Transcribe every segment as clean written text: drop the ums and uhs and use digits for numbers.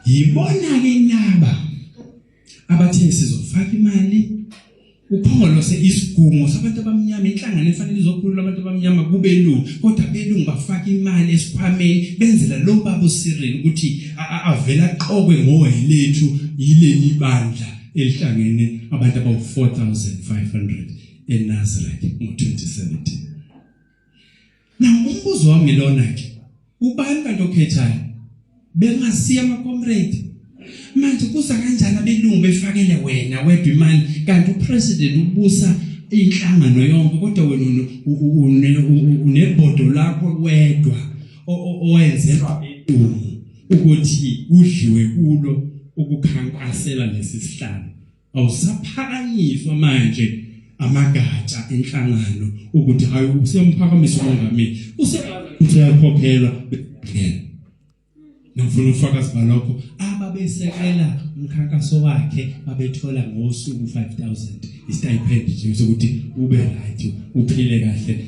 Yibona ke laba abathe sizofaka imali ukholo se isigungo sabantu abamnyama inhlangano efanele izokhulula abantu abamnyama kubelungu kodwa belungu bafaka imali esikhwameni benzela lo baba uCyril ukuthi avela aqokwe ngohelethu yileli bandla elihlangene abantu abawu-4500 eNazareth ngo-2017. Now umbuzo wami lona ke ubani kanti okhethayo bengasiya ama comrade manje kuza kanjani abelungu befakele wena wedwa imali kanti upresident ubusa inhlangano yonke kodwa wena unebhodo lakho wedwa owenzelwa abelungu ukuthi kudliwe kulo ukukhankasela lesi sihlalo. Awusaphakanyiswa manje amagatsha enhlangano ukuthi hayi usemphakamisa umongameli usethi uyakhokhelwa ngena. Ngifuna ubufakazi balokho ababesekela umkhankaso wakhe babethola ngosuku 5000 istipend nje sokuthi ube right uphile kahle.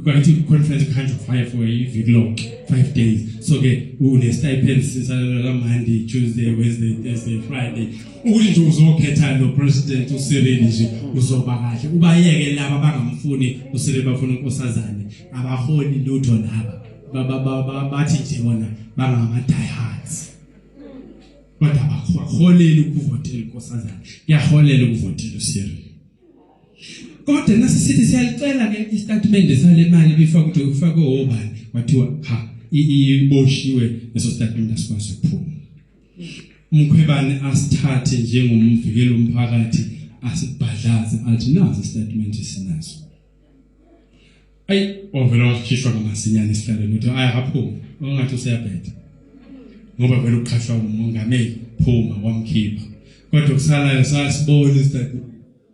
Kwathi conference kuhanjwa fire for iviki lonke 5 days so ke une stipend since Monday Tuesday Wednesday Thursday Friday ukuthi nje uzokhetha lo president uCyril nje uzoba kahle ubayeke laba abangamfuni uCyril bafuna unkosazane abaholi lutho laba bathi nje bona bangama diehards kodwa abaholeli ukuvotela unkosazane kuyaholela ukuvotela uCyril. Kodwa nasisithi siyalicela ke istatimende sale mali bifaka ukuthi ufakwe obani kwathiwa ha iboshiwe leso statement asikwazi ukuphuma. Umkhwebane asithathe njengomvikeli womphakathi asibhadlaze athi nazi istatement sinaso. Ayi wavela wakhishwa ngamasinyane esihlalweni uthi ayi akaphumi ongathi useyabheda ngoba vele uqhashwa umongameli phuma wamkhipha kodwa kusalayo sasibona istatement.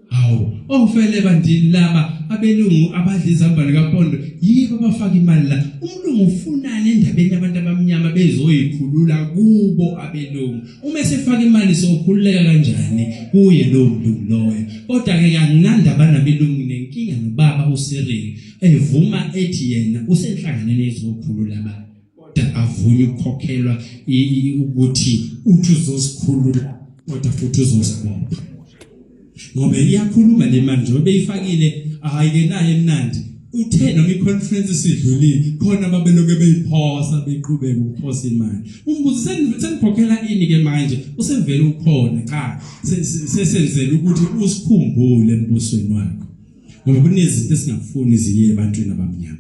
Hawu, ofele bandini laba abelungu abadla izambane kaPondo yibo abafaka imali la. Umlungu ufunani endabeni yabantu abamnyama bezoyikhulula kubo abelungu. Uma esefaka imali sokhululeka kanjani kuye lowo mlungu loyo. Kodwa ke anginandaba nabelungu nenkinga nobaba uCyril evuma ethi yena usenhlanganweni ezokhulula abantu. Kodwa avunywe ukukhokhelwa ukuthi uthi uzosikhulula kodwa futhi uzosibopha ngoba iyakhuluma le mali njengoba beyifakile hayi ke naye emnandi uthe noma i-conference isidlulile khona babeloke beyiphosa beqhubeka ukuphosa imali umbuzo senikhokhela ini ke manje usevele ukhona cha sesenzela ukuthi usikhumbule embusweni wakho ngoba kunezinto esingafuni ziye ebantwini abamnyama.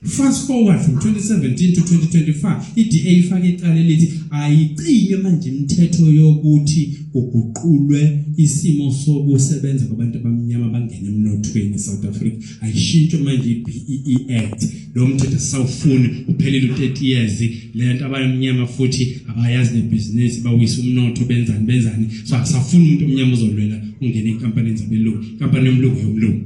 Fast forward from 2017 to 2025 iDA ifake icala elithi ayicinye manje imithetho yokuthi kuguqulwe isimo sokusebenza kwabantu abamnyama bangene emnothweni eSouth Africa. Ayishintshwe manje iBEE Act. Lo mthetho sawufuni uphelile u30 years lento abamnyama futhi abayazi nebhizinisi bawisa umnotho benzani benzani so asafuni umuntu omnyama ozolwela ungene enkampanini zabelungu. Inkampani yomlungu yomlungu.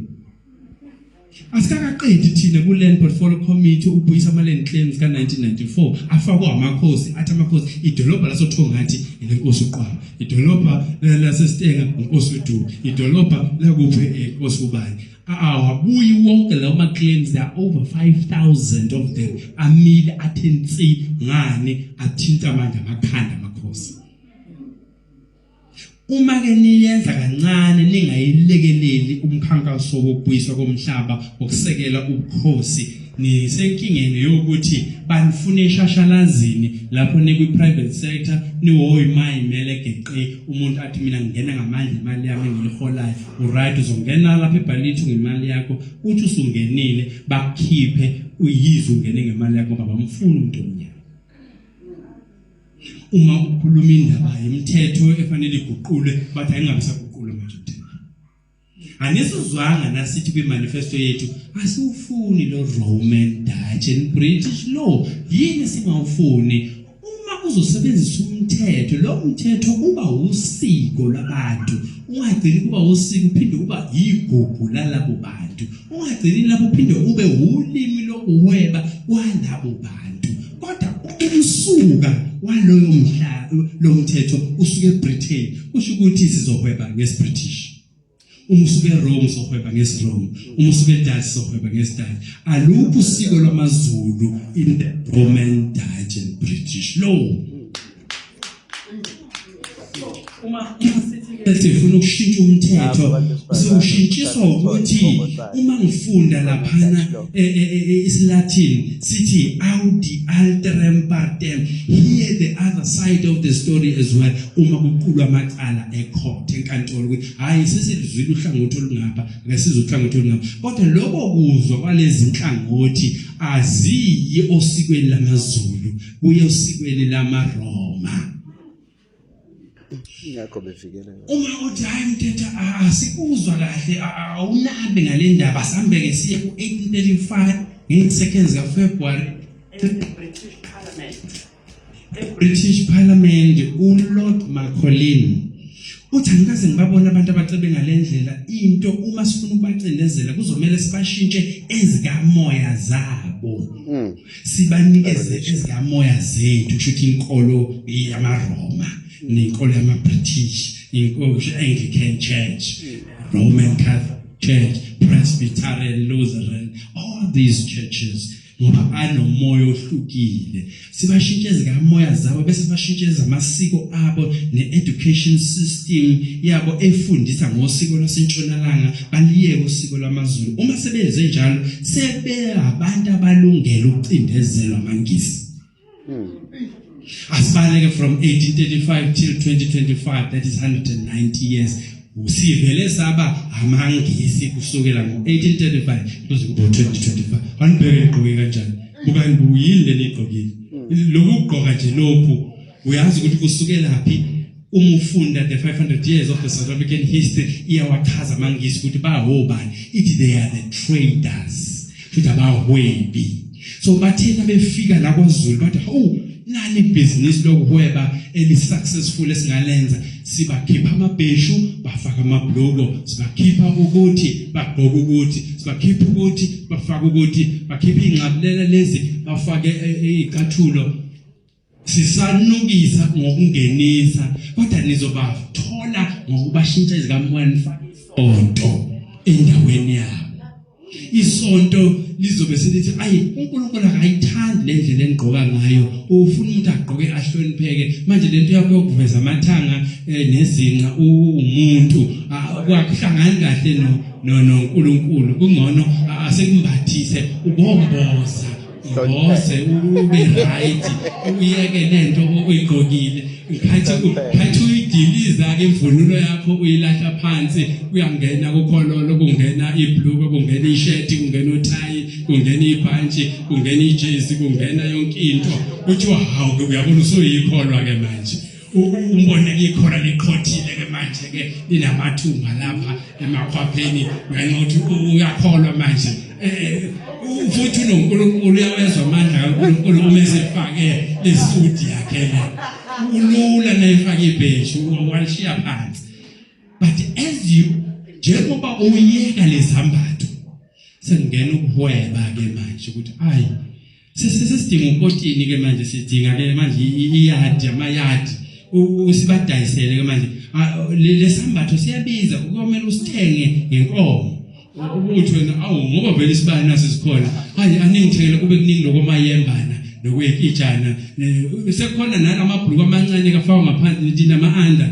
Asikakaqedi thina ku-Land Portfolio Committee ukubuyisa ama-land claims ka-1994 afakwa amakhosi athi amakhosi idolobha lasoThongathi ilenkosi uQwaba idolobha laseStenga inkosi uDubu idolobha lakuphi inkosi ubani awabuyi wonke lawo ma-claims there are over 5000 of them amile athe nsi ngani athinta manje amakhanda amakhosi. Uma ke niyenza kancane ningayilekeleli umkhankaso wokubuyiswa komhlaba wokusekela ubukhosi nisenkingeni yokuthi banifuna eshashalazini lapho nikwi-private sector niwoyimayimele geqe umuntu athi mina ngingena ngamandla imali yami engiyiholayo uright uzongena lapha ebhalithi ngemali yakho uthi usungenile bakukhiphe uyizwe ungene ngemali yakho ngoba bamfuna umuntu omnyama. Uma ukhuluma indaba yemithetho efanele iguqulwe bathi ayingabe saguqulwa manje umthetho. Anisizwanga nasithi kwi-manifesto yethu asiwufuni lo Roman, Dutch and British law. Yini singawufuni? Uma uzosebenzisa umthetho, lo mthetho uba usiko lwabantu. Ungagcini kuba usiko uphinde uba yigugu lalabo bantu. Ungagcini lapho uphinde ube ulimi lokuhweba kwalabo bantu. Kodwa umsuka waloyo mhla lo mthetho usuke eBritain kusho ukuthi sizohweba ngesiBritish. Uma usuke eRome sohweba ngesiRome, uma usuke eDutch sohweba ngesiDutch. Alukho usiko lwamaZulu in the Roman, Dutch and British law. Uma sifuna ukushintsha umthetho siwushintshiswa ukuthi uma ngifunda laphana e, e, e, isiLatin sithi audi alteram partem, hear the other side of the story as well. Uma kuqulwa amacala ecourt, enkantolo, ukuthi hayi, sesilizwile uhlangothi olungapha, ake sizwe uhlangothi olungapha, kodwa lokho kuzwa kwalezi nhlangothi aziyi osikweni lamaZulu, kuye osikweni lamaRoma. Ingakho bevikela. Uma uthi hayi mthetho, asikuzwa kahle, awunabe ngale ndaba, sambeke siye ku-1835 nge-seconds kaFebruary e-British Parliament. E-British Parliament uLord Macaulay uthi angikaze ngibabone abantu abacebe ngale ndlela. Into uma sifuna ukubacindezela kuzomele sibashintshe ezikamoya zabo, sibanikeze ezikamoya zethu, kusho ukuthi inkolo yamaRoma nenkolo yamaBritish, inkolo Anglican Church, Roman Catholic Church, Presbyterian, Lutheran, all these churches, ngoba anomoya ohlukile. Sibashintshe ezikamoya zabo bese sibashintshe ezamasiko abo ne-education system yabo efundisa ngosiko lwasentshonalanga, baliyeke usiko lwamaZulu. Uma sebenze njalo sebeyabantu abalungela ukucindezelwa amaNgisi. Asibaleke from 1835 till 2025, that is 190 years. Sivele saba amaNgisi kusukela ngo-1835 kuze kube 2025. Anibheke igqoke kanjani, bukani buyini leli igqokile, lokhu kugqoka nje lokhu, uyazi ukuthi kusukela phi. Uma ufunda the 500 years of the South African history, iyawachaza amaNgisi ukuthi bahobani, ithi they are the traders, futhi abahwebi. So bathena befika la kwaZulu bathi, hawu, nali ibhizinisi lokuhweba eli-successful esingalenza. Sibakhipha amabheshu, bafaka amabhluko, sibakhipha ukuthi bagqoke ukuthi, sibakhipha ukuthi bafaka ukuthi, bakhipha iy'nxabulela lezi, bafake iy'cathulo. Sisanukisa ngokungenisa, kodwa nizobathola ngokubashintsha ezikamoya, nifake isonto endaweni yabo. Isonto lizobe selithi ayi, uNkulunkulu akayithandi le ndlela enigqoka ngayo, ufuna umuntu agqoke ahlonipheke. Manje lento yakho yokuveza amathanga nezinqa, umuntu kwakuhlangani kahle no no noNkulunkulu. Kungcono asekumbathise, ubomboza mbose, ube right, uyeke lento oyigqokile. Khathi uyidiliza ke imvunulo yakho, uyilahla phansi, uyangena kukhololo, kungena ibhluko, kungena ishirt, kungena uthayi, kungena ibhantshi, kungena ijezi, kungena yonke into. Kuthiwa hawu ke, uyabona, usuyikholwa ke manje. Umbone ikhola liqhothile ke manje ke, linamathunga lapha emakhwapheni ngenxa yokuthi uyakholwa manje. Futhi unoNkulunkulu, uyawezwa amandla kaNkulunkulu uma esefake lesudi yakhe le. Ulula nayifake ibheshu, walishiya phansi. But as you, njengoba uyeka lezambatho, sengena ukuhweba ke manje ukuthi ayi, sesidinga ukotini ke manje, sidinga ke manje iyadi, amayadi, usibadayisele ke manje. Lesambatho siyabiza, kuyomela usithenge ngenkomo, ukuthi wena awu, ngoba vele isibani naso sikhona, hayi, aningithengele kube kuningi lokomayembana nokwekitshana, sekukhona nalamabhuluku amancane kafakwa ngaphansi, nithi nama-under.